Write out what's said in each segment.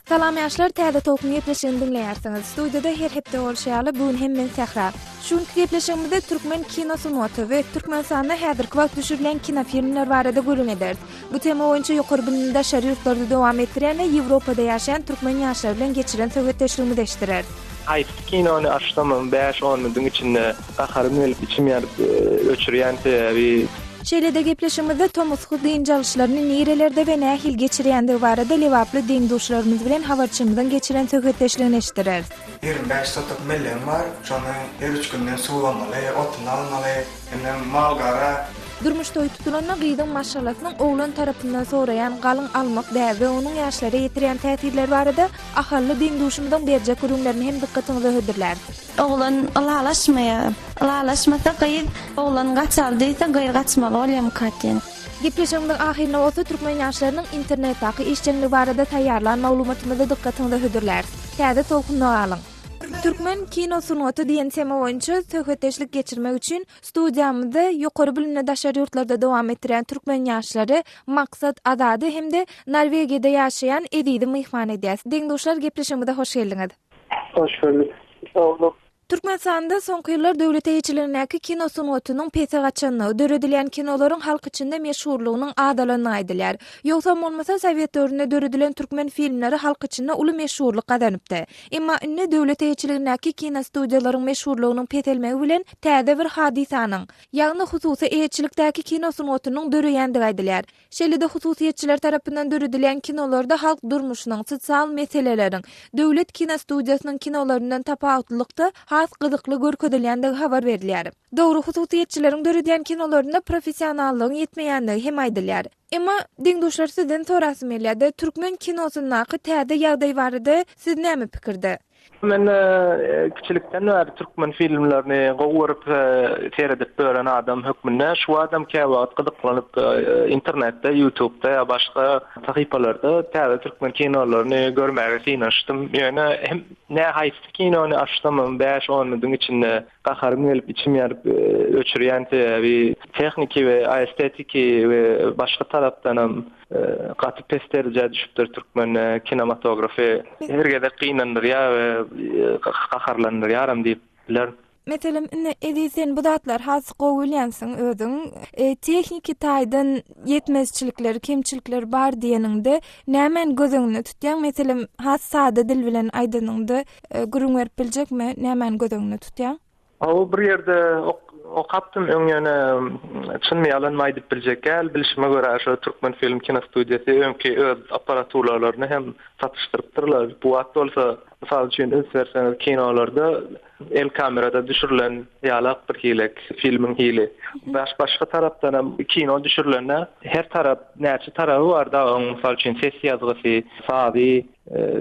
Salam ýaşlar täze tolkun gepleşigini diňleýärsiňiz. Studiýada her hepde bolşy ýaly bu gün hem men Sähra. Şu günki gepleşigimizde türkmen kino sungaty we Türkmenistanda häzirki wagt düşürilýän kinofilmler barada gürrüň ederis. Bu tema boýunça ýokary bilimini daşary ýurtlarda dowam etdirýän we Ýewropada ýaşaýan türkmen ýaşlary bilen geçiren söhbetdeşligimizi eşitdireris. Haýsy kinony açsamam bäş-on minutiň içinde gaharym gelip içim ýanyp öçürýän sebäbi. Şeýle-de gepleşigimizde tomusky dynç alyşlaryny nirelerde we nähili geçirýändigi barada lebaply deň-duşlarymyz bilen habarçymyzyň geçiren söhbetdeşligini eşitdireris. 25 sotuk mellegim bar, şony her üç günden suwlamaly, otuny almaly, hemem mal-gara. Durmuş toýy tutulanda gyzyň maşgalasynyň oglan tarapyndan soraýan galyň almak däbi we onuň ýaşlara ýetirýän täsirleri barada ahally deň-duşumyzyň berjek gürrüňlerini hem dykgatyňyza hödürläris. Oglan ylalaşmaýar. Ylalaşmasa gyz oglan gaçaly diýse gyz gaçmaly bolýamyka diýen. Gepleşigimiziň ahyrynda bolsa türkmen ýaşlarynyň internetdaky işjeňligi barada taýýarlan maglumatymyzy dykgatyňyza hödürläris. Täze tolkunda galyň! Türkmen kino sungaty diýen tema boýunça söhbetdeşlik geçirmek üçin studiýamyzda ýokary bilimini daşary ýurtlarda dowam etdirýän türkmen ýaşlary Maksat Azady hem-de Norwegiýada ýaşaýan Ezizi myhman edýäs. Deň-duşlar gepleşigimize hoş geldiňiz. Hoş gördük. Sag boluň. Türkmenistanda soňky ýyllar döwlet eýeçiligindäki kino sungatynyň pese gaçandygy, döredilýän kinolaryň halk içinde meşhurlygynyň azalandygy aýdylýar. Ýogsam bolmasa, sowet döwründe döredilen türkmen filmleri halk içinde uly meşhurlyk gazanypdy. Emma indi döwlet eýeçiligindäki kinostudiýalaryň meşhurlygynyň peselmegi bilen täze bir hadysanyň, ýagny hususy eýeçilikdäki kino sungatynyň döreýändigi aýdylýar. Şeýle-de hususyýetçiler tarapyndan döredilýän kinolarda halk durmuşynyň, sosial meseleleriň, döwlet kinostudiýasynyň kinolaryndan tapawutlylykda has gyzykly görkezilýändigi habar berilýär. Dogry, hususyýetçileriň döredýän kinolarynda professionallygyň ýetmeýändigi hem aýdylýar. Emma, deň-duşlar sizden sorasym gelýär-de, türkmen kinosyndaky täze ýagdaý barada siz näme pikirde? Men kiçilikden bäri türkmen filmlerini gowy görüp seredip ýören adam hökmünde şu wagtam käwagt gyzyklanyp internetde, ýutubda ýa başga sahypalarda täze türkmen kinolaryny görmäge synanyşdym. Ýöne hem nä haýsy kinony açsamam bäş-on minudyň içinde gaharym gelip içim ýanyp öçürýän sebäbi tehniki we aestetiki we başga tarapdanam Gaty pes derejä düşüpdir türkmen kinematografy. Her gezek gynandyrýar we gaharlandyrýaram diýip bilerin. Meselem, indi Eziz sen bu zatlary has gowy bilýänsiň özüň. Tehniki taýdan ýetmezçilikler, kemçilikler bar diýeniňde nämäni göz öňünde tutýaň? Meselem, has sada dil bilen aýdanyňda gürrüň berip biljekmi, nämäni göz öňünde tutýaň? Hawa bir ýerde okapdym öň ýöne çynmy ýalanmy aýdyp biljek däl. Bilşime görä şo Türkmenfilm kinostudiýasy öňki öz apparaturalaryny hem satyşdyrypdyrlar. Bu wagt bolsa mysal üçin üns berseňiz kinolarda el kamerada düşürilen ýalak bir hilek filmiň hili. Baş başga tarapdanam kino düşürilende her tarap näçe taraby bar da oň mysal üçin ses ýazgysy, sazy,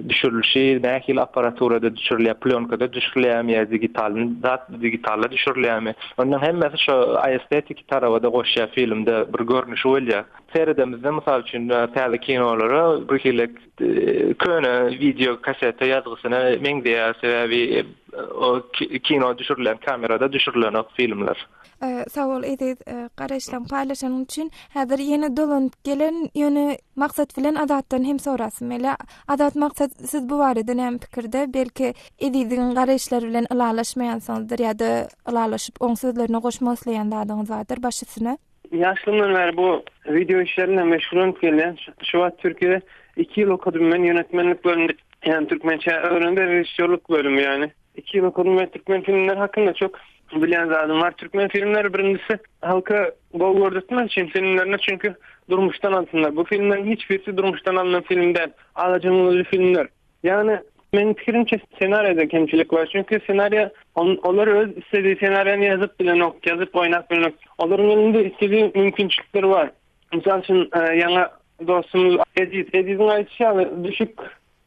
Düşürilişi nähili apparaturada düşürilýär, plýonkada düşürilýärmi ýa digitalny zat digitalda düşürilýärmi? Onuň hemmesi şo aestetiki taraba-da goşýar filmde bir görnüşi bolýar. Seredemizde mysal üçin täze kinolara bir hili köne wideo kaseta ýazgysyna meňzeýär sebäbi o kino düşürilen kamerada düşürilenok filmler. Sag bol Eziz garaýyşlaryňy paýlaşanyň üçin. Häzir ýene dolanyp gelen ýöne Maksat bilen Azatdan hem sorasym gelýär. Azat Maksat siz bu barada näme pikirde? Belki Eziziň garaýyşlary bilen ylalaşmaýansyňyzdyr ýa-da ylalaşyp oň sözlerine goşmak isleýän zadyňyz bardyr baş üstüne. Ýaşlygymdan bäri bu wideo işleri bilen meşgullanyp gelýän. Şu wagt Türkiýede iki ýyl okadym men ýönetmenlik bölüminde. Ýagny türkmençe öwrendim režissýorlyk bölümi ýagny. Iki ýyl okadym we türkmen filmleri hakynda çok bilýän zadym bar. Türkmen filmleri birincisi halka gowy gördürtmek üçin filmlerini çünki durmuşdan alsynlar. Bu filmleriň hiç birisi durmuşdan alynan film däl. Alajyňyzy filmler. Ýagny meniň pikirimçe ssenariýada kemçilik bar. Çünki ssenariýa olar öz istediği ssenariýany ýazyp bilenok, ýazyp oýnap bilenok. Olaryň elinde istediği mümkinçilikler bar. Mysal üçin ýaňy dostumyz Eziz, Eziziň aýdyşy ýaly düşük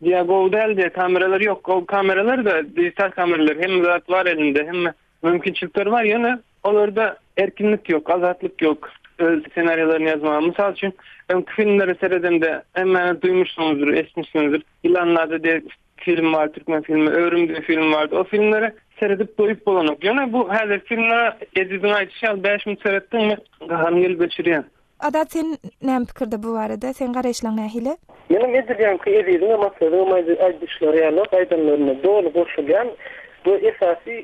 Diýä gowy däl diýä kameralar ýok gowy kameralar da dijital kameralar hemme zat bar elinde hemme mümkinçilikler bar ýöne olarda erkinlik ýok azatlyk ýok öz ssenariýalaryny ýazmaga mysal üçin öňki filmlere seredemde hemmäňiz duýmuşsyňyzdyr eşitmişsiňizdir Ýylanlarda diýe film bar türkmen filmi Örüm diýe film bardy o filmlere. Seredip doýup bolanok. Ýöne bu häzirki filmlere Eziziň aýdyşy ýaly 5 minut seretdiňmi gaharyň gelip öçürýän. Azat sen näme pikirde bu barada? Seň garaýyşlaň nähili? Menem edil ýaňky Eziziň hem Masladyňam aýdyşlary ýaly aýdanlaryna doly goşulýan. Bu esasy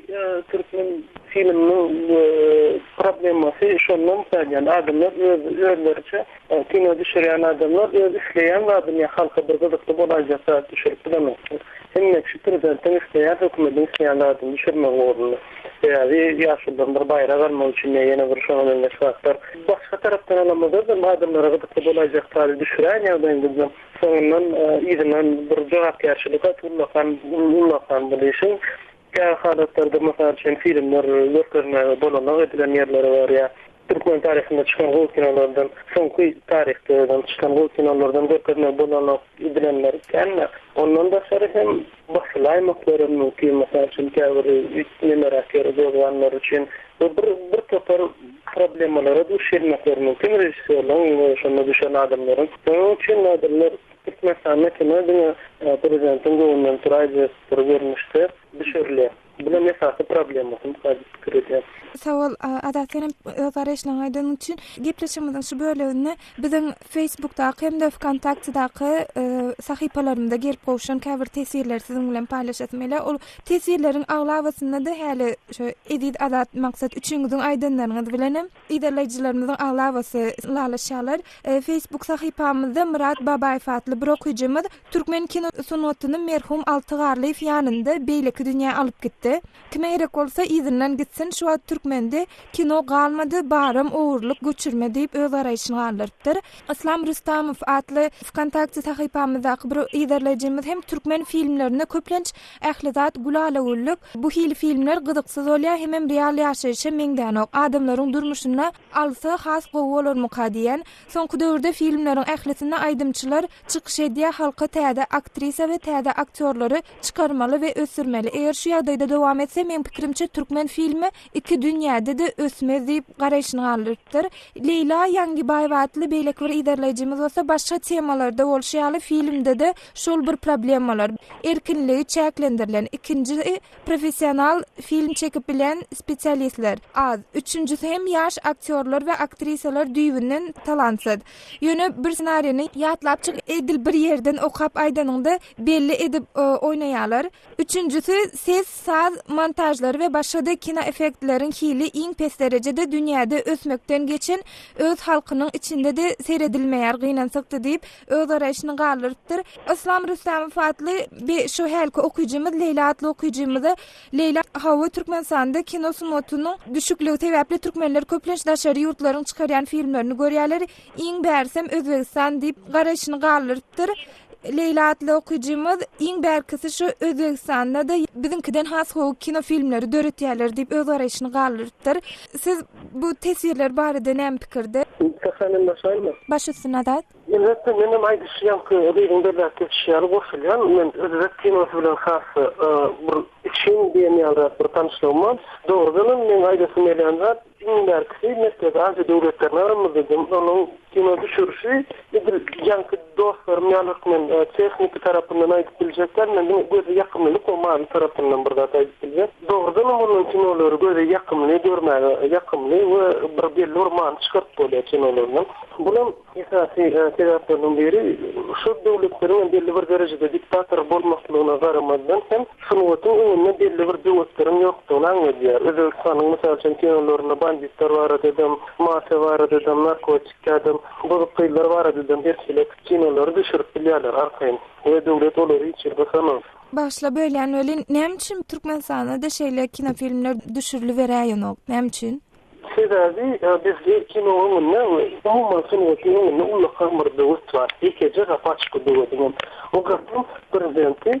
türkmen filminiň problemasy şondan saýylýan. Adamlar öz özleriçe kino düşürýän adamlar öz isleýän zadyny ýa halka bir gyzykly bolaýjak zat düşürip bilenoklar. Hemme kişi prezidentiň isleýän, hökümediň isleýän zadyny düşürmegiň ugrunda. Sebäbi ýaşuludan bir baýrak almak üçin ýa ýene bir şoňa meňzeş zatlar. Başga tarapdan alamyzda-da adamlara gyzykly bolaýjak zady düşüräýen ýagdaýyňda soňundan yzyndan bir jogapkärçilik gaty ullakan ullakan bul işiň. Käbir halatlarda mysal üçin filmler görkezmäge bolanok edilen ýerleri bar ýa Türkmen taryhynda çykan gowy kinolardan, soňky taryhda çykan gowy kinolardan görkezmegi bolanok edilenler kän-de. Ondan daşary hem basylaýmaklary hem mümkin, mysal üçin käbir nemeräk ýere gozganlar üçin we bir bir topar problemalara duş gelmekleri mümkin režissýorlaryň we şonda düşen adamlaryň. Şonuň üçin adamlar Türkmenistanda kino diňe prezidentiň göwnünden turaýjak bir görnüşde düşürilýär. Bulam esasy problemasy diýip pikir edýän. Sag bol Azat senem öz garaýyşlaryňy aýdanyň üçin. Gepleşigimiziň şu böleginde biziň Facebookdaky hem-de Wkontaktedaky sahypalarymyza gelip gowşan käbir teswirleri siziň bilen paýlaşasym gelýär. Ol teswirleriň aglabasynda-da häli şu Eziz Azat Maksat üçüňiziň aýdanlaryňyz bilenem Yzarlaýjylarymyzyň aglabasy ylalaşýarlar. Facebook sahypamyzda Myrat Babaýew atly bir okyjymyz Türkmen kino sungatyny merhum Alty Garlyýew ýanynda beýleki dünýä alyp gitdi. Kime gerek bolsa yzyndan gitsin, şu wagt türkmende kino galmady, baram ogurlyk, göçürme diýip öz garaýşyny galdyrypdyr. Yslam Rüstamow atly Wkontakte sahypamyzdaky bir yzarlaýjymyz hem türkmen filmlerinde köplenç Ähli zat gülala-güllük. Bu hili filmler gyzyksyz bolýar hemem real ýaşaýşa meňzänok. Adamlaryň durmuşynda alsa has gowy bolarmyka diýýän. Soňky döwürde filmleriň ählisinde aýdymçylar çykyş edýär halka täze aktrisa we täze aktýorlary çykarmaly we ösdürmeli. Eger şu ýagdaýda dowam etse meň pikirimçe türkmen filmi iki dünýäde-de ösmez diýip garaýşyny galdyrypdyr. Leýla Ýangibaýewa atly beýleki bir yzarlaýjymyz bolsa başga temalarda bolşy ýaly filmde-de şol bir problemalar, erkinligi çäklendirilen, ikinjisi professional film çekip bilýän spesialistler az, üçünjisi hem ýaş aktýorlar we aktrisalar düýbünden talantsyz. Ýöne bir ssenariýany ýatlap çyk edil bir ýerden okap aýdanyňda belli edip oýnaýarlar. Üçünjisi, ses, saz montažlary we başga-da kinoeffektleriň hili iň pes derejede dünýäde ösmekden geçen öz halkynyň içinde-de seredilmeýär gynansakda diýip, öz garaýşyny galdyrypdyr. Yslam Rüstemow atly bi şu hälki okyjymyz Leýla atly okyjymyza Leýla hawa Türkmenistanda kino sungatynyň düşükligi sebäpli türkmenler köplenç daşary ýurtlaryň çykarýan filmlerini görýärler, iň bärsem Özbegistan diýip garaýşyny galdyrypdyr. Leýla atly okyjymyz iň bärkisi şu Özbegistanda-da biziňkiden has gowy kino filmleri döretýärler diýip öz garaýşyny galdyrypdyr. Siz bu teswirler barada näme pikirde? Sähra men başlaýynmy? Baş üstüne Azat. Elbetde menem aýdyşy ýaňky gyzyň belläp geçişi ýaly goşulýan. Men özbek kinosy bilen has bir içgin diýen ýalyrak bir tanyşlygym bar. Dogrudanam meň aýdasym gelýän zat Iň bärkisi Merkezi Aziýa döwletlerine aramyzdadym. Onuň kino düşürişi edil ýaňky dostlarym ýaly men tehniki tarapyndan aýdyp biljek däl, men diňe göze ýakymlylyk we many tarapyndan bir zat aýdyp biljek. Dogrudanam onuň kinolary göze ýakymly, görmäge ýakymly we bir belli bir many çykaryp bolýar kinolaryndan. Bulam Esasy sebäpleriniň biri, şu döwletleriň hem belli bir derejede diktator bolmaklygyna garamazdan hem sungatyň öňünde belli bir böwetleriň ýokdugyny aňladýar. Özbegistanyň mysal üçin kinolarynda banditler baradadam, mafiýa baradadam, narkotik ýa-da bozuk gyzlar baradadam her hili kinolary düşürip bilýärler arkaýyn we döwlet olary hiç ýere gysanok. Bagyşla bölýän welin, näme üçin Türkmenistanda-da şeýle kinofilmler düşüriliberäýenok? Näme üçin? Sebäbi bizde kino öňünde we umuman sungatyň öňünde ullakan bir böwet bar. Ýekeje gapy açykly böwediňem. O gapyň prezidenti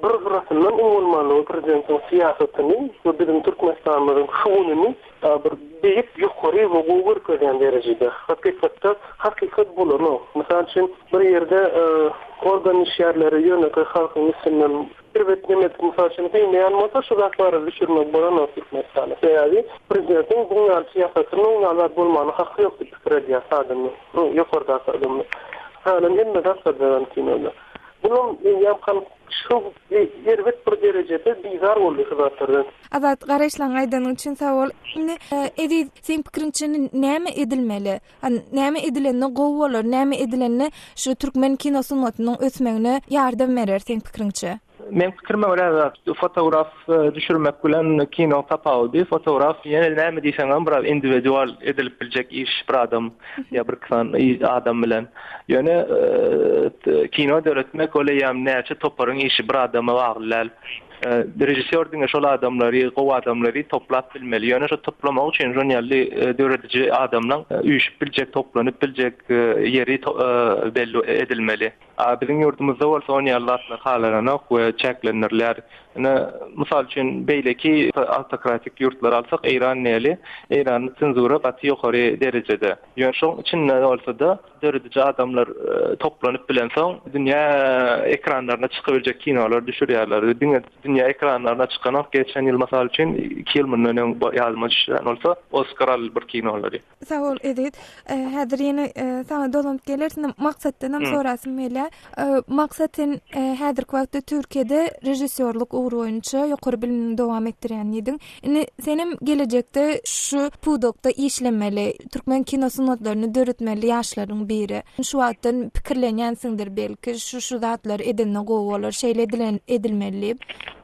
bir gyrasyndan iň bolmanda o prezidentiň syýasatyny we biziň Türkmenistanymyzyň şu gününi bir beýik ýokary we gowy görkezýän derejede. Hakykatda hakykat bolanok. Mysal üçin bir ýerde organ işgärleri ýönekeý halkyň üstünden Erbet nemes mysal üçin gynaýan bolsa şu zat barada düşürmek bolanok Türkmenistanda. Sebäbi prezidentiň buň ýaly syýasatynyň oň ýaly zat bolmagyna haky ýok diýip pikir edýär adamlar. Ýokardaky adamlar. Galan hemme zat gadagan kinoda. Bulam eýýäm halk şu erbet bir derejede bizar boldy şu zatlardan. Azat, garaýyşlaryňy aýdanyň üçin sag bol. Indi, Eziz, seň pikiriňçe näme edilmeli? Hany, näme edilende gowy bolar, näme edilende şu türkmen kino sungatynyň ösmegine ýardam berer seň pikiriňçe? Meň pikirime görä zat, fotograf düşürmek bilen kino tapawudy, fotograf ýene näme diýseňem biraz indiwidual edilip biljek iş bir adam ýa bir iki sany adam bilen. Ýöne kino döretmek ol eýýäm näçe toparyň işi bir adama bagly däl. Režissýor diňe şol adamlary, gowy adamlary toplap bilmeli. Ýöne şo toplamak üçin şon ýaly dörediji adamlaň üýşüp biljek, toplanyp biljek ýeri belli edilmeli. A biziň ýurdumyzda bolsa on ýaly zatlar halananok we çäklendirilýär. Ine, mysal üçin, beýleki awtokratik ýurtlary alsak, Eýran diýeli, Eýranda senzura gaty ýokary derejede. Ýöne şoň içinde bolsa-da, Dörediji adamlar toplanyp bilensoň, dünýä ekranlaryna çykabiljek kinolary düşürýärler. Diňe dünýä ekranlaryna çykanok, geçen ýyl mysal üçin, iki ýyl mundan öň ýadyma düşýän bolsa, Oskar aldy bir kinolary. Sag bol, Eziz. Häzir ýene saňa dolanyp geleris. Indi Maksatdanam sorasym gelýär. Maksat, sen häzirki wagtda Türkiýede režissýorlyk ugry boýunça ýokary bilimini dowam etdirýän diýdiň. Indi senem gelejekde şu pudakda işlemeli, türkmen kino sungatlaryny döretmeli ýaşlaryň biri. Şu wagtdan pikirlenýänsiňdir belki, şu-şu zatlary edende gowy bolar, şeýle edilen edilmeli diýip.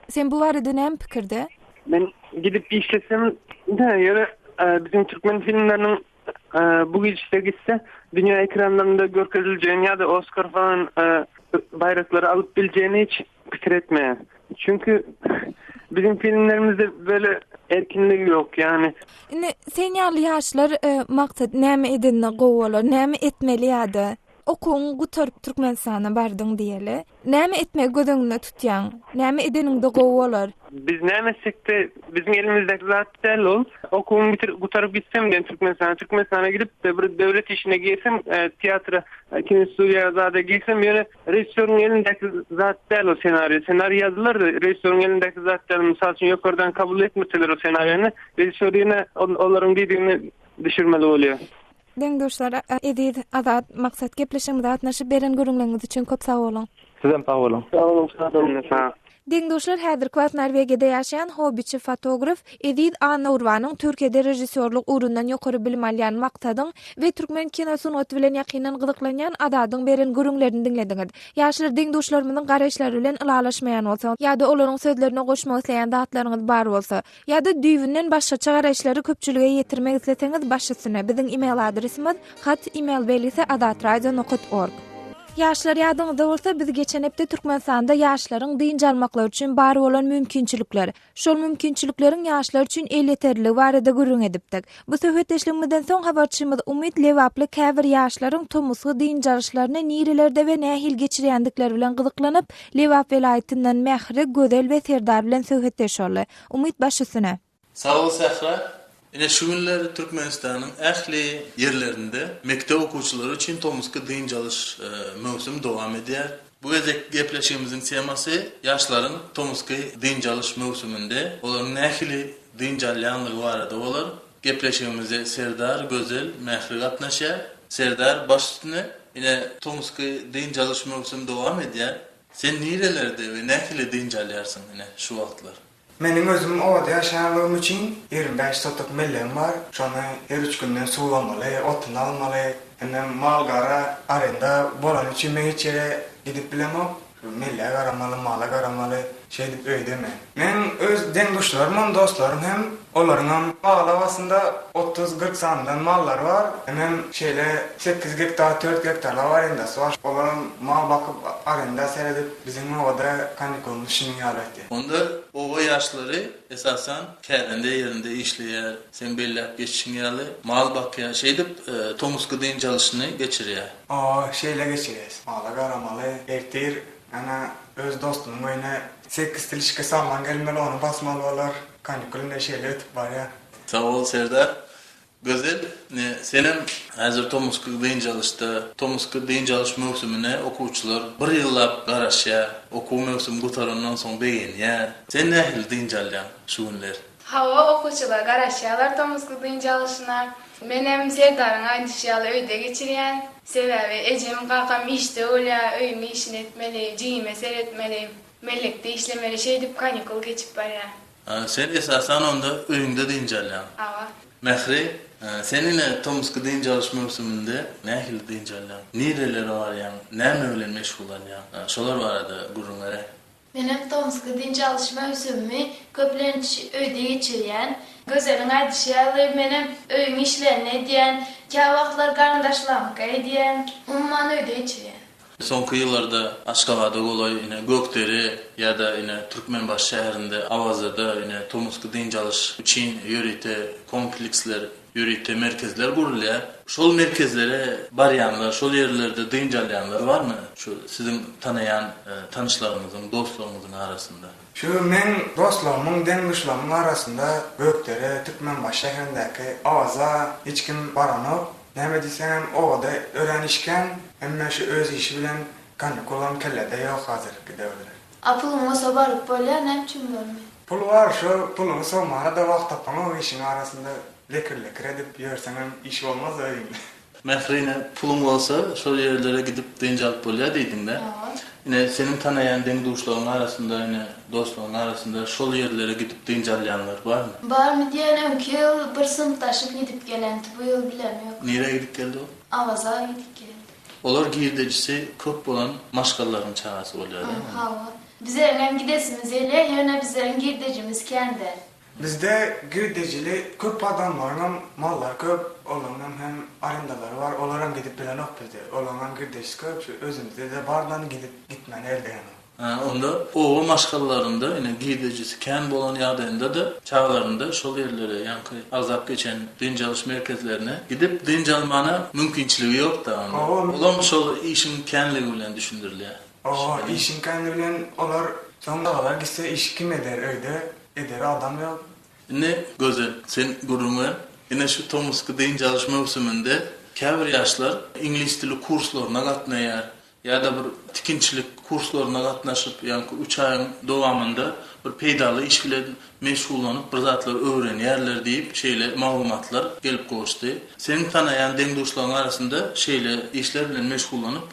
Sen bu barada näme pikirde? Men gidip işlesem de ýöne biziň türkmen filmleriniň bu gidişde gitse dünýä ekranlarynda görkeziljegini ýa-da Oskar falan baýraklary alyp biljegini hiç pikir etmeýän. Çünki biziň filmlerimizde böyle erkinlik ýok ýagny. Indi sen ýaly ýaşlar maksat näme edende gowy bolar, näme etmeli ýa-da okuwyňy gutaryp Türkmenistana bardyň diýeli. Näme etmegi göz öňünde tutýaň? Näme edeniňde gowy bolar? Biz näme etsekde biziň elimizdäki zat däl ol. Okuwymy bitirip gutaryp gitsem diýen Türkmenistana, Türkmenistana gidip-de bir döwlet işine girsem, teatra, kinostudiýa zada girsem ýöne Režissýoryň elindäki zat däl o senariý. Senariý ýazylar-da, režissýoryň elindäki zat däl. Mysal üçin, ýokardan kabul etmeseler o senariýany, režissýor ýene olaryň diýdigini düşürmeli bolýar. Deň-duşlar, Eziz, Azat, Maksat gepleşigimize gatnaşyp beren gürrüňleriňiz üçin köp sag boluň. Sizem sag boluň. Sag boluň, sag boluň. Deň-duşlar häzirki wagt Norwegiýada ýaşaýan hobbiçi fotograf Eziz Annaurbanyň Türkiýede režissýorlyk ugrundan ýokary bilim alýan Maksadyň we türkmen kino sungaty bilen ýakyndan gyzyklanýan Azadyň beren gürrüňlerini diňlediňiz. Ýaşlar deň-duşlarymyzyň garaýyşlary bilen ylalaşmaýan bolsaňyz ýa-da olaryň sözlerine goşmak isleýän zatlaryňyz bar bolsa, ýa-da düýbünden başgaça garaýyşlary köpçülige ýetirmek isleseňiz baş üstüne biziň email adresimiz hat email belgisi azatradio nokat org. Ýaşlar ýadyňyzda bolsa biz geçen hepde Türkmenistanda ýaşlaryň dynç almaklary üçin bar bolan mümkinçilikler, şol mümkinçilikleriň ýaşlar üçin elýeterliligi barada gürrüň edipdik. Bu söhbetdeşligimizden soň habarçymyz Umyt lebaply käbir ýaşlaryň tomusky dynç alyşlaryny nirelerde we nähili geçirýändikleri bilen gyzyklanyp, Lebap welaýatyndan Mähri, Gözel we Serdar bilen söhbetdeş boldy. Umyt baş üstüne. Sag bol Sähra. Ine şu günler Türkmenistanyň ähli ýerlerinde mekdep okuwçylary üçin tomusky dynç alyş möwsümi dowam edýär. Bu gezek gepleşigimiziň temasy ýaşlaryň tomusky dynç alyş möwsüminde olaryň nähili dynç alýanlygy barada bolar. Gepleşigimize Serdar, Gözel, Mähri gatnaşýar. Serdar, baş üstüne. Ine tomusky dynç alyş möwsümi dowam edýär. Sen nirelerde we nähili dynç alýarsyň ine şu wagtlar? Meniň özüm obada ýaşaýanlygym üçin 25 sotok mellegim bar. Şony her üç günden suwlamaly, otuny almaly. Hemem mal-gara arenda bolany üçin men hiç ýere gidip bilemok. Mellege garamaly, mala garamaly. Şeýdip öýde men. Meň öz deň-duşlarymam, dostlarym hem, olaryňam aglabasynda otuz-kyrk sanydan mallary bar. Hemem şeýle sekiz gektar, dört gektarlap arendasy bar. Olaram mal bakyp, arenda seredip, biziň obada kanikulymyz şunuň ýaly ötýär. Onda oba ýaşlary esasan kärende ýerinde işleýär, seň belläp geçişiň ýaly, mal bakýar, şeýdip tomusky dynç alyşyny geçirýär. Hawa, şeýle geçirýäs. Mala garamaly, ertir ana öz dostumyň öýüne sekiz tilişka saman gelmeli, ony basmaly bolar. Kanikul ine şeýle ötüp barýar. Sag bol, Serdar. Gözel, ine, senem häzir tomusky dynç alyşda, tomusky dynç alyş möwsümine okuwçylar bir ýyllap garaşýar, okuw möwsümi gutarandan soň begenýär. Sen nähili dynç alýaň şu günler? Hawa, okuwçylar garaşýarlar tomusky dynç alyşyna. Menem Serdaryň aýdyşy ýaly öýde geçirýän. Sebäbi ejem, kakam işde bolýar, öýüň işini etmeli, jigime seretmeli, mellekde işlemeli, şeýdip kanikul geçip barýar. Sen esasan onda öýüňde dynç alýaň. Hawa. Mähri, sen ine tomusky dynç alyş möwsüminde nähili dynç alýaň? Nirelere barýaň? Näme bilen meşgullanýaň? Şolar barada gürrüň beräý. Menem tomusky dynç alyş möwsümimi köplenç öýde geçirýän. Gözeliň aýdyşy ýaly, menem öýüň işlerini edýän, käwagtlar garyndaşlarymyňka edýän. Umuman öýde geçirýän. Soňky ýyllarda Aşgabada golaý ine Gökdere ýa-da ine Türkmenbaşy şäherinde Awazada ine tomusky dynç alyş üçin ýörite kompleksler, ýörite merkezler gurulýar. Şol merkezlere barýanlar, şol ýerlerde dynç alýanlar barmy şu siziň tanaýan tanyşlaryňyzyň, dostlaryňyzyň arasynda? Şu meň dostlarymyň, deň-duşlarymyň arasynda Gökdere, Türkmenbaşy şäherindäki Awaza hiç kim baranok. Näme diýseňem obada örän iş kän, hemme şu öz işi bilen kanikulam kellede ýok hazirki döwürde. A puluň bolsa baryp bolýar, näme üçin bolmaýar? Pul bar, şo puluňy sowmana-da wagt tapaňok işiň arasynda lekir-lekir edip ýörseňem iş bolmaz öýüňde. Mähri ine puluň bolsa şol ýerlere gidip dynç alyp bolýar diýdiňdä. Ine seniň tanaýan deň-duşlaryň arasynda ine dostlaryň arasynda şol ýerlere gidip dynç alýanlar barmy? Barmy diýen öňki ýyl bir synpdaşym gidip gelenti bu ýyl bilemok. Nirä gidip geldi ol? Awaza gidip geldi. Olar girdejisi köp bolan maşgalalaryň çagasy bolýar dämi? Hawa. Bizleriňem gidesimiz gelýär ýöne bizleriň girdejimiz kän däl. Bizde girdejili köp adamlaryňam mallary köp, olaryňam hem arendalary bar, olaram gidip bilenok bizde. Olaryňam girdejisi köp, şu özümizde-de bardan gidip gitmäne el degenok. Hä, onda oba maşgalalarynda ine girdejisi kän bolan ýagdaýynda-da çagalarynda şol ýerlere, ýaňky agzap geçen dynç alyş merkezlerine gidip dynç almana mümkinçiligi ýok-da onda. Olam şol işiň känligi bilen düşündirilýär. Hawa, işiň känligi bilen olar soň çagalar gitse işi kim eder öýde? Edere adam ýok. Indi, Gözel, sen gürrüň ber. Ine şu tomusky dynç alyş möwsüminde käbir ýaşlar iňlis dili kurslaryna gatnaýar ýa-da bir tikinçilik kurslaryna gatnaşyp, ýaňky üç aýyň dowamynda bir peýdaly iş bilen meşgullanyp bir zatlar öwrenýärler diýip şeýle maglumatlar gelip gowuşdy. Seniň tanaýan deň-duşlaryň arasynda şeýle işler bilen meşgullanyp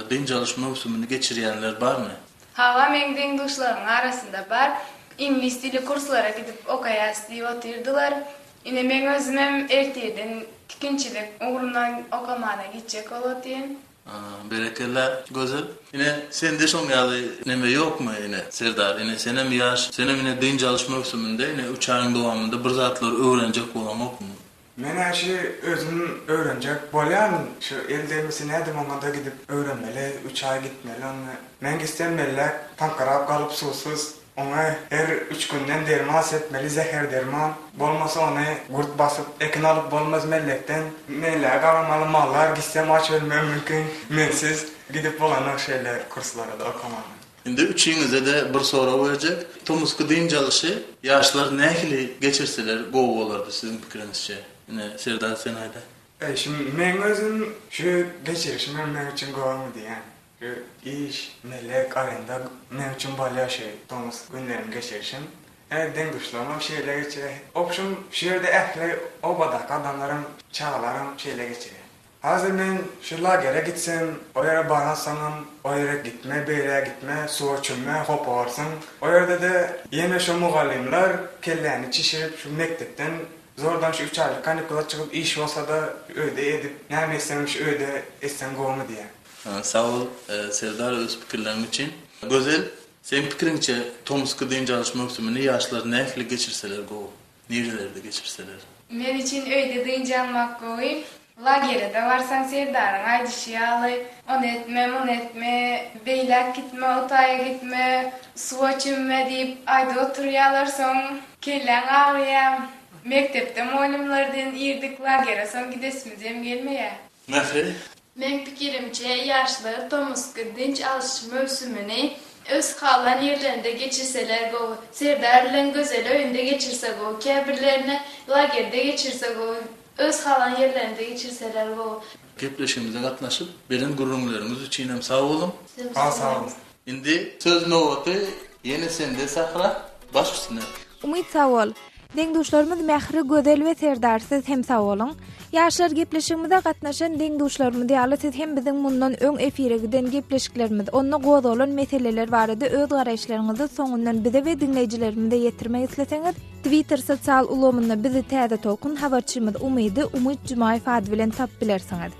dynç alyş möwsümini geçirýänler barmy? Hawa meň deň-duşlarymyň arasynda bar. Iňlis dili kurslara gidip okaýas diýip otyrdylar. Ine meň özümem ertirden tikinçilik ugrundan okamana gitjek bolup otyryn. Berekella Gözel. Ine sende şoň ýaly neme ýokmy ine Serdar ine senem ýaş senem ine dynç alyş möwsüminde ine üç aýyň dowamynda bir zatlar öwrenjek bolaňokmy? Men-ä şu özüm öwrenjek bolýan, şu el degmese nädip oňa-da gidip öwrenmeli, üç aý gitmeli onda. Men gitsem mellek taňkyrap galyp suwsuz, oňa her üç günden derman sepmeli zäher derman, bolmasa ony gurt basyp ekin alyp bolmaz mellekden, mellege garamaly mallar gitsem aç ölmegim mümkin, mensiz gidip bolanok şeýle kurslara-da okamana. Indi üçiňize-de bir sorag berjek. Tomusky dynç alyşy ýaşlar nähili geçirseler gowy bolardy siziň pikiriňizçe? Ine, Serdar sen aýdaý. Eý, şu meň özüm şu geçirişimem meň üçin gowumy diýýän. Şu iş, mellek, arenda meň üçin bolýar şu tomus günlerimi geçirişim. Her deň-duşlarymam şeýle geçirýär. Obşum şu ýerde ähli obadaky adamlaram, çagalaram şeýle geçirýär. Hazir men şu lagere gitsem, o ýere baransoňam, o ýere gitme, beýlä gitme, suwa çümme, hopagarsyň. O ýerde-de ýene şo mugallymlar kelläni çişirip, şu mekdepden zordan şu üç aýlyk kanikula çykyp iş bolsa-da öýde edip, näme etseňem şu öýde etseň gowumy diýýän. Sag bol Serdar öz pikirleriň üçin. Gözel, seň pikiriňçe tomusky dynç alyş möwsümini ýaşlar nähili geçirseler gowy? Nirelerde geçirseler. Men üçin öýde dynç almak gowy. Lagere-de barsaň Serdaryň aýdyşy ýaly, ony etme, muny etme, beýläk gitme, o taýa gitme, suwa çümme diýip aýdyp oturýarlar, soň kelläň agyrýar. Mekdepde mugallymlardan irdik, lagere soň gidesimizem gelmeýär. Mähri, Meň pikirimçe, ýaşlar tomusky dynç alyş möwsümini öz halan ýerlerinde geçirseler gowy. Serdar bilen Gözel öýünde geçirse gowy, käbirlerine lagerde geçirse gowy, öz halan ýerlerinde geçirseler gowy. Gepleşigimize gatnaşyp, beren gürrüňleriňiz üçinem sag boluň. Sizem sag boluň. Indi söz nobaty ýene sende Sahra, baş üstüne. Umyt sag bol. Deň-duşlarymyz Mähri, Gözel we Serdar siz hem sag boluň. Ýaşlar gepleşigimize gatnaşan deň-duşlarymyz ýaly siz hem biziň mundan öň efire giden gepleşiklerimiz, onda gozgalan meseleler barada öz garaýyşlaryňyzy soňundan bize we diňleýjilerimize ýetirmek isleseňiz, Twitter sosial ulgamynda bizi Täze Tolkun habarçymyz Umydy Umyt Jumaýew ady bilen tapyp bilersiňiz.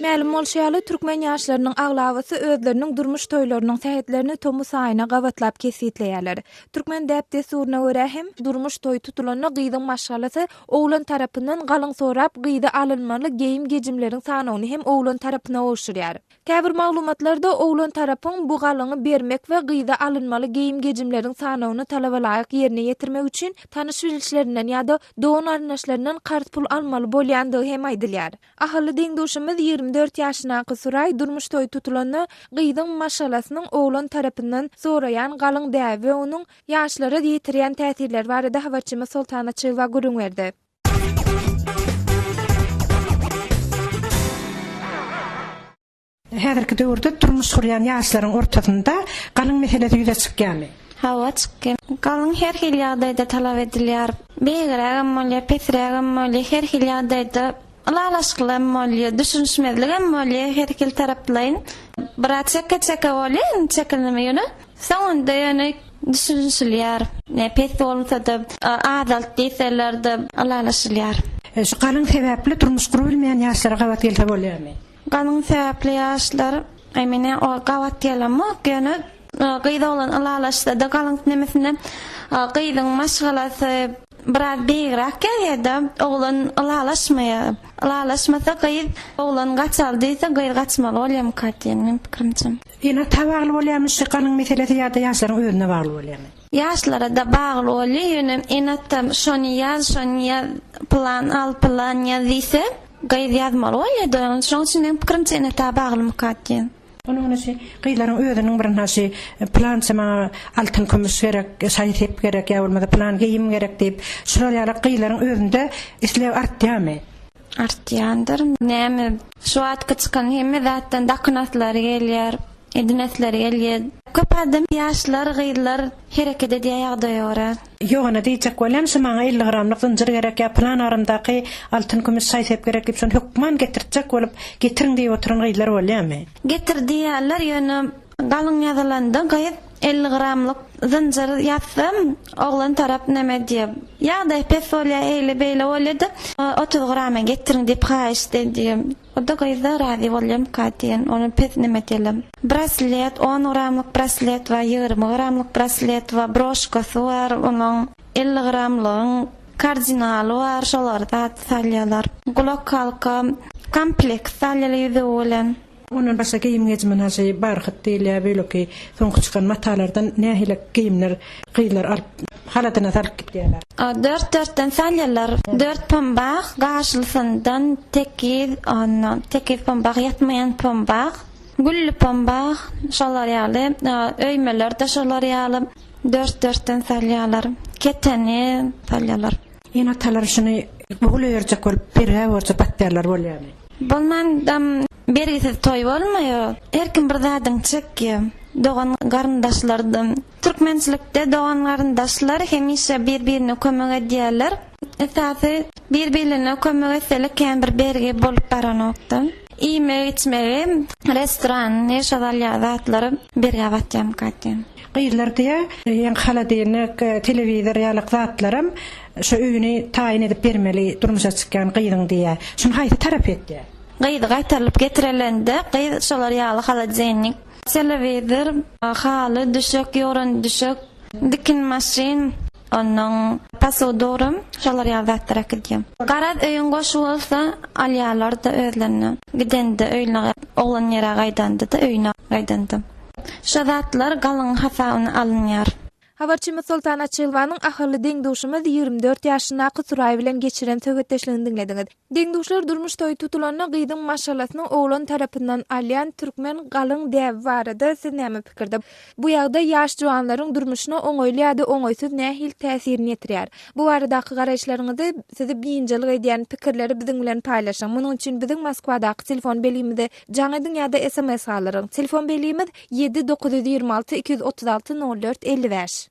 Mälim bolşy ýaly, türkmen ýaşlarynyň aglabasy özleriniň durmuş toýlarynyň sähetlerini tomus aýyna gabatlap kesgitleýärler. Türkmen däp-dessuryna görä hem, durmuş toýy tutulanda gyzyň maşgalasy oglan tarapyndan galyň sorap, gyza alynmaly geýim-gejimleriň sanawyny hem oglan tarapyna gowşurýar. Käbir maglumatlarda oglan tarapyň bu galyňy bermek we gyza alynmaly geýim-gejimleriň sanawyny talabalaýyk ýerine ýetirmek üçin tanyş-bilişlerinden ýa-da dogan-garyndaşlaryndan karz pul almaly bolýandygy hem aýdylýar. Ahally deň-duşumyz 24 ýaşyndaky Suraý durmuş toýy tutulanda gyzyň maşgalasynyň oglan tarapyndan soraýan galyň däbi we onuň ýaşlara ýetirýän täsirleri barada habarçymyz Soltan Açylowa gürrüň berdi. Häzirki döwürde durmuş gurýan ýaşlaryň ortasynda galyň meselesi ýüze çykýarmy? Hawa, çykýar. Galyň her hili ýagdaýda talap edilýär. Beýigrägem bolýar, pesrägem bolýar, her hili ýagdaýda ylalaşykly hem bolýar, düşünişmezlik hem bolýar her hili taraplaýyn. Biraz çeke-çeke bolýar indi çekilneme ýöne soňunda ýöne düşünişilýär. Ne pes bolsa-da azalt diýseler-de ylalaşylýar. Şu galyň sebäpli durmuş gurup bilmeýän ýaşlara gabat gelse bolýarmy? Galyň sebäpli ýaşlar, aý men-ä o gabat gelemok, ýöne gyz oglan ylalaşsa-da galyň nemesinde gyzyň maşgalasy biraz beýigräk ýazýa-da, oglan ylalaşmaýar. Ylalaşmasa gyz oglan gaçaly diýse gyz gaçmaly bolýamyka diýen meň pikirimçe. Ene-ata bagly bolýarmy şu galyň meselesi ýa-da ýaşlaryň özüne bagly bolýarmy? Ýaşlara-da bagly bolýar, ýöne ene-ata şony ýaz, şony ýaz, pylan al, pylan ýaz diýse, Gyz ýazmaly bolýada, şoň üçin meň pikirimçe ene-ata baglymyka diýen. Onuň ine şi gyzlaryň özüniň bir ynha şi pylança maňa altyn kümüş gerek, şaý-sep gerek ýa bolmasa pylan geýim gerek diýip, şular ýaly gyzlaryň özünde isleg artýarmy? Artýandyr. Näme, şu wagtky çykan hemme zatdan dakynaslary gelýär. Edinesleri gelýär. Köp adam ýaşlar, gyzlar hereket edýär ýagdaýa görä. Ýok ene diýjek bolýan şu maňa 50 gramlyk zynjyr gerek ýa pylan agramdaky altyn kümüş şaý sep gerek diýip şony hökman getirtjek bolup getiriň diýip oturan gyzlar bolýamy. Getir diýýärler ýöne galyň ýazylanda gyz 50 gramlyk zynjyr ýazsa oglan tarap neme diýýär ýagdaý pes bolýar eýle beýle bolýada 30 grama getiriň diýip haýyşt edýär. O-da gyz-da razy bolýamyka diýen, ony pes neme diýelim. Braslet, on gramlyk braslet bar, 20 gramlyk braslet bar, broşkasy bar onuň, 50 gramlygyň kardinaly bar, şolary zat salýarlar. Gulakhalka, komplekt salýarlar ýüzügi bilen. Ondan başga geýim-gejime naşy barhyt diýilýär, beýleki soňky çykan matalardan nähili geýimler gyzlar alyp, haladyna salyp gidýärler. Dört-dörtden salýarlar. Dört pombag, gaşlysyndan tekiz, ondan tekiz pombag, ýatmaýan pombag, gülli pombag, şolar ýaly, öýmeler-de şolar ýaly dört-dörtden salýarlar. Keteni salýarlar. Ene-atalar şuny ogul öýerjek bolup, bergä borja batýarlar bolýarmy? Bolmandam bergisiz toý bolmaýar. Her kim bir zadyny çekýär. Dogan garyndaşlardan. Türkmençilikde dogan garyndaşlar hemişe bir birine kömek edýärler. Esasy bir birlerine kömek etseler kän bir bergi bolup baranokda. Iýmek içmegi restorany şo alýan zatlary bergä batýarmyka diýen. Gyzlar diýýär, ýaňky holodilnik, telewizor ýalyk zatlaram Şo öýüni taýyn edip bermeli durmuşa çykýan gyzyň diýýä. Şuny haýsy tarap etýä? Gyzy gaýtarylyp getirelende gyz şolar ýaly holodilnik, telewizor, haly, düşek, ýorgan düşek, dikin maşyn, onnoň posudura şolar ýaly zatlar äkidýär. Garaz öýüň goşy bolsa alýarlar-da özlerine. Gidende öýüne oglan ýere gaýdanda-da öýüne gaýdanda. Şo zatlar galyň hasabyna alynýar. Habarçymyz Soltan Açylowanyň ahally deň-duşumyz 24 ýaşyndaky Suraý bilen geçiren söhbetdeşligini diňlediňiz. Deň-duşlar durmuş toýy tutulanda gyzyň maşgalasynyň oglan tarapyndan alýan türkmen galyň däbi barada siz näme pikirde? Bu ýagdaý ýaş juwanlaryň durmuşyna oňaýly ýa-da oňaýsyz nähili täsirini ýetirýär? Bu baradaky garaýyşlaryňyzy, sizi biynjalyk edýän pikirleri biziň bilen paýlaşyň. Munuň üçin biziň Moskwadaky telefon belgimize jaň ediň ýa-da sms galdyryň. Telefon belgimiz, ýedi 926 236 04 55.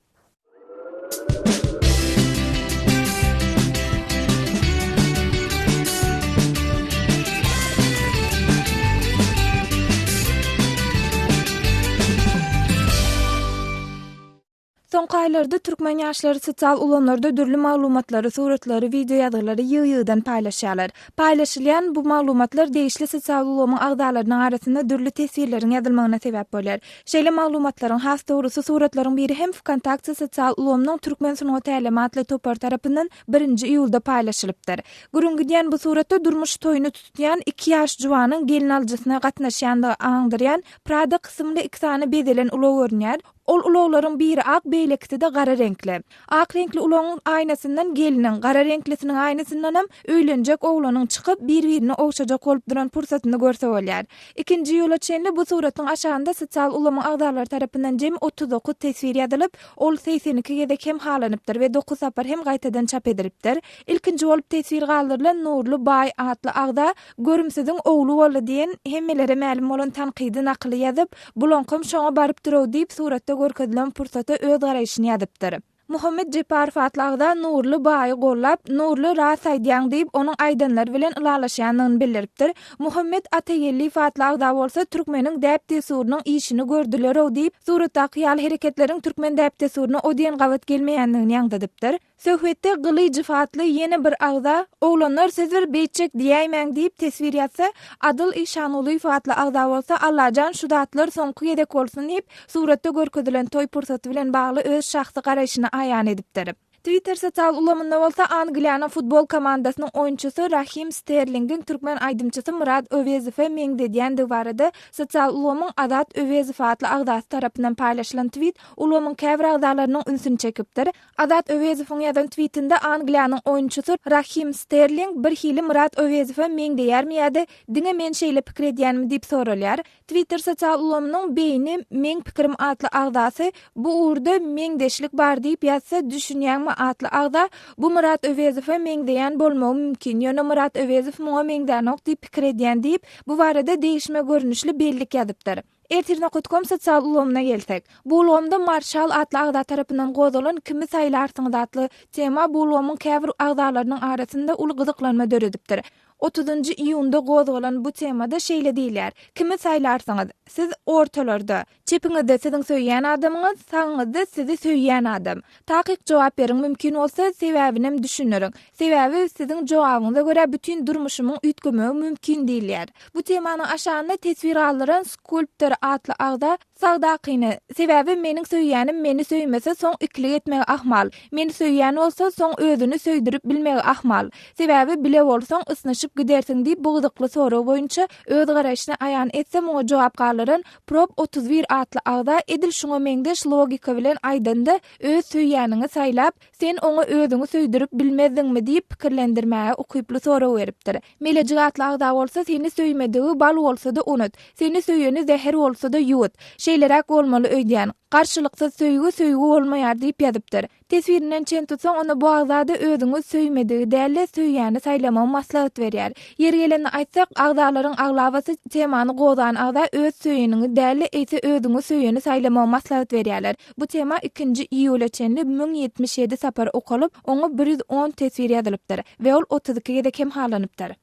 Soňky aýlarda türkmen ýaşlary sosial ulgamlarda dürli maglumatlary, suratlary, wideoýazgylary ýygy-ýygydan paýlaşýarlar. Paýlaşylýan bu maglumatlar degişli sosial ulgamyň agzalarynyň arasynda dürli teswirleriň ýazylmagyna sebäp bolýar. Şeýle maglumatlaryň, has dogrusy suratlaryň biri hem Wkontakte sosial ulgamynyň Türkmen sungat älemi atly topary tarapyndan birinji iýulda paýlaşylypdyr. Gürrüň gidýän bu suratda durmuş toýuny tutýan iki ýaş juwanyň gelinaljysyna gatnaşýandygy aňdyrýan Prada kysymly iki sany bezelen ulag görünýär. Ol ulaglaryň biri ak, beýlekisi-de gara reňkli. Ak reňkli ulagyň aýnasyndan gelniň, gara reňklisiniň aýnasyndanam öýlenjek oglanyň çykyp, bir-birini ogşajak bolup duran pursatyny görse bolýar. Ikinji iýula çenli bu suratyň aşagynda sosial ulgamyň agzalary tarapyndan jemi 39 teswir ýazylyp, ol 82 gezek hem halanypdyr we dokuz sapar hem gaýtadan çap edilipdir. Ilkinji bolup teswir galdyrylan Nurly baý atly agza Görümsiziň ogly boldy diýen hemmelere mälim bolan tankydy nakyly ýazyp, Bulaňkam şoňa barypdyr-ow diýip suratda görkezilen pursata öz garaýşyny ýazypdyr. Muhammet Jeparow atly agza Nurly baýy gollap, Nurly rast aýdýaň diýip, onuň aýdanlary bilen ylalaşýandygyny bildiripdir. Muhammet Atageldiýew atly agza bolsa Türkmeniň däp-dessurynyň işini gördüler-ow diýip, suratdaky ýaly hereketleriň türkmen däp-dessuryna o diýen gabat gelmeýändigini ýaňzydypdyr. Söhbetde Gylyjow atly ýene bir agza, Oglanlar siz bir beýtjek diýäýmäň diýip teswir ýazsa, Adyl Işangulyýew atly agza bolsa Allajan şu zatlar soňky gezek bolsun diýip, suratda görkezilen toý pursaty bilen bagly öz şahsy garaýşyny aýan edipdir. Twitter sosial ulgamynda bolsa Angliýanyň futbol komandasynyň oýunçysy Rahim Sterlingiň türkmen aýdymçysy Myrat Öwezowe meňzedýändigi barada sosial ulgamyň Azat Öwezow atly agzasy tarapyndan paýlaşylan twit ulgamyň käbir agzalarynyň ünsüni çekipdir. Azat Öwezowyň ýazan twitinde Angliýanyň oýunçysy Rahim Sterling bir hili Myrat Öwezowa meňzeýärmi ýa-da diňe men şeýle pikir edýänmi diýip soralýar. Twitter sosial ulgamynyň Beýni meň pikirim atly agzasy bu ugurda meňzeşlik bar diýip ýazsa düşünýäňmi atly agza bu Myrat Öwezowa meňzeýän bolmagy mümkin ýöne Myrat Öwezow muňa meňzänok diýip pikir edýän diýip bu barada degişme görnüşli bellik ýazypdyr. Ertir nokat kom sosial ulgamyna gelsek. Bu ulgamda Marşal atly agza tarapyndan gozgalan Kimi saýlarsyňyz atly tema bu ulgamyň käbir agzalarynyň arasynda uly gyzyklanma döredipdir. Otuzynjy iýunda gozgalan bu temada şeýle diýilýär, Kimi saýlarsyňyz? Siz ortalarda. Çepiňizde siziň söýýän adamyňyz, sagyňyzda sizi söýýän adam. Takyk jogap beriň mümkin bolsa sebäbinem düşündiriň. Sebäbi siziň jogabyňyza görä bütin durmuşymyň üýtgemegi mümkin diýilýär. Bu temanyň aşagynda teswir galdyran Skulptor atly agza Sagdakyny, sebäbi meniň söýýänim meni söýmese soň ikilik etmegi ahmal. Meni söýýän bolsa soň özüni söýdürip bilmegi ahmal. Sebäbi bile bolsaň ysnyşyp gidersiň diýip bu gyzykly sorag boýunça öz garaýşyny aýan etse muňa jogap galdyran Prop 31 atly agza edil şuňa meňzeş logika bilen aýdanda öz söýýäniňi saýlap, sen oňa özüňi söýdürip bilmezdiňmi diýip pikirlendirmäge ukyply sorag beripdir. Melejik atly agza bolsa seni söýmedigi bal bolsa-da unut, seni söýeni zäher bolsa-da ýuwut. Şeýleräk bolmaly öýdýän. Garşylyksyz söýgi söýgi bolmaýar diýip ýazypdyr. Teswirinden çen tutsaň onda bu agzada özüňi söýmedigi däl-de söýýäni saýlamagy maslahat berýär. Ýeri gelende aýtsak, agzalaryň aglabasy temany gozgan agza öz söýeniňi däl-de eýse özüňi söýeni saýlamagy maslahat berýärler. Bu tema ikinji iýula çenli 1077 sapar okalyp, oňa 110 teswir ýazylypdyr we ol 32 gezek hem halanypdyr.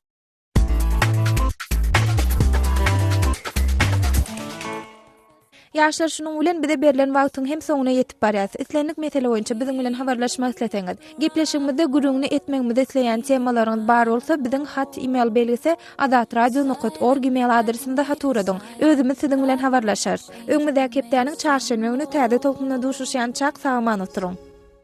Ýaşlar şunuň bilen bize berlen wagtyň hem soňuna ýetip barýas. Islendik mesele boýunça biziň bilen habarlaşmak isleseňiz, gepleşigimizde gürrüňini etmegimizi isleýän temalaryňyz bar bolsa biziň hat email belgisi azatradio nokat org email adresimize hat ugradyň. Özümiz siziň bilen habarlaşarys. Öňümizdäki hepdäniň çarşenbe güni täze tolkunda duşuşýançak sag-aman oturyň.